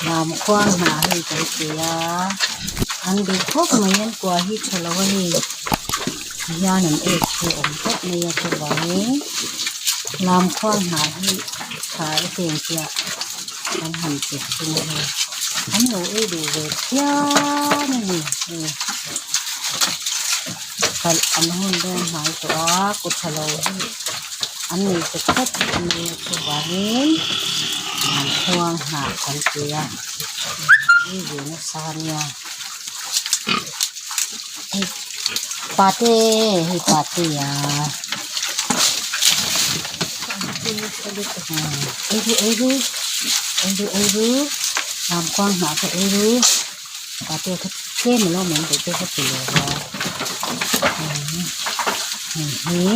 Lamkhuang hnah hei kan ti a an duh khawp mai an kua hi tha lo a ni tihian an ek chu a awm tawp mai a chuvangin lamkhuang hnah hi tha e teng chiah an han che thung a hei an lo ei duh ve phian a ni hei kalh an hun dawn hnai tawh a kut tha lo hi an nei ta tlat mai a chuvangin lamkhuang hnah kan ti a ei ve nasa ania hei pate hei pate a ei ru ei ru ei ru ei ru lamkhuang hnah kha ei ru pate kha tlem alo awm ang tih te ka ti leh a hei hi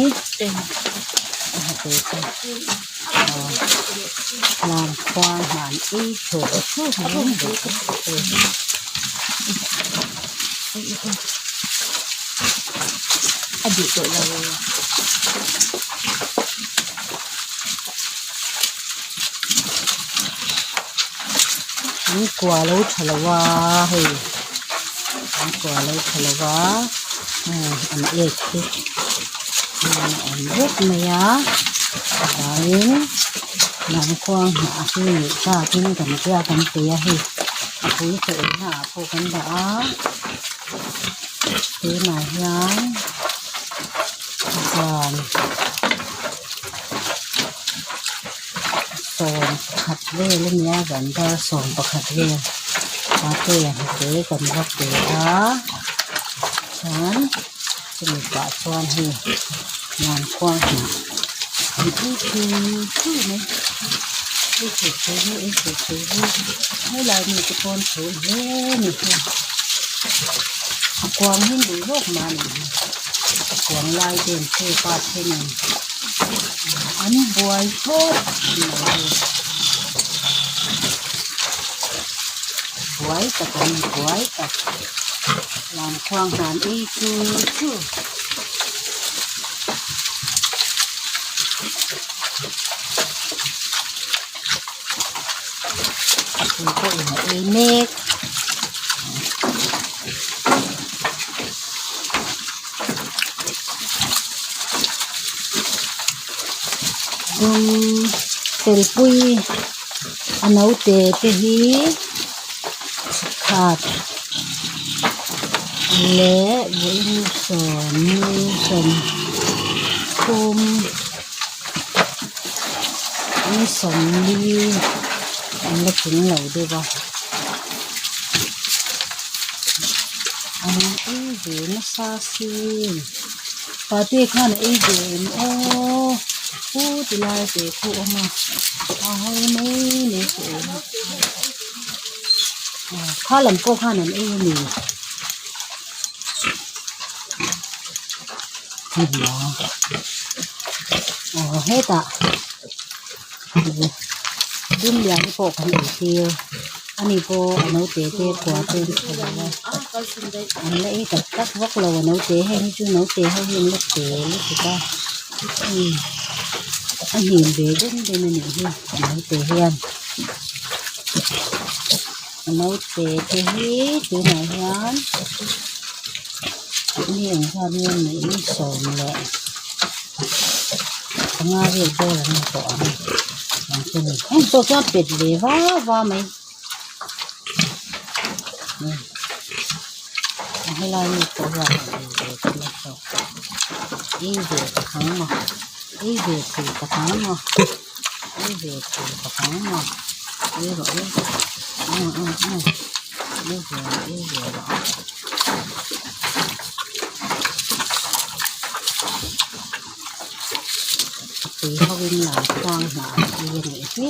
lamkhuang hnah an ei chhuah chhuak mai a duh tawh lo. An kua lo tha lo a hei an kua lo tha lo a an ek hi a awm vek mai a chuvangin lamkhuang hnah hi nuih tlakin kan ziak an ti a hei a pui tawh eng ah pawh kan dah a tunah hian zan 10 vel a nia zan dar 11 vel ate hnute kan va pe a chuan chumi pah chuan hei lamkhuang hnah an ei thur thur mai ei thur thur mai ei thur thur mai helai mi te pawn thu hle a ni hei a kuang hi duh zawk mah a nih hi a kuang lai te an chhuk a thenin an buai thlawt mai hei buai tak an ni buai tak lamkhuang hnan ei chu chu. A pui pawhin a ei mek. Dum telpui a naute te hi chhut leh vawiin sawm sawmthum ni sawmli an la tling lo deuh a an ei ve nasa si pate khan a ei ve em aw pu ti lai te khu a awm a a hawi mai mai chu awm a kha lam pawh khan an ei a ni. Aw hetah dum lian te pawh kan ei tir ani pawh a naute te kua te an tha lo a an la ei tak tak vak lo a naute heng hi chu naute ho hi an la te lutuk a a hnim ve deuh deuh a nih hi a naute hian a naute te hi tunah hian mi engzat nge an nih sawm leh panga vel bawr an ni tawh ang ang chu ni heng pawh chuan pet ve va va mai a helai mi pawh hian ei ve te a ei ve tak ang maw ei ve thei tak ang maw ei ve thei tak ang maw ei rawh u umm umm umm ei ve rawh ei ve rawh. Tui ho in lam khuang hnah an ei a nih hi.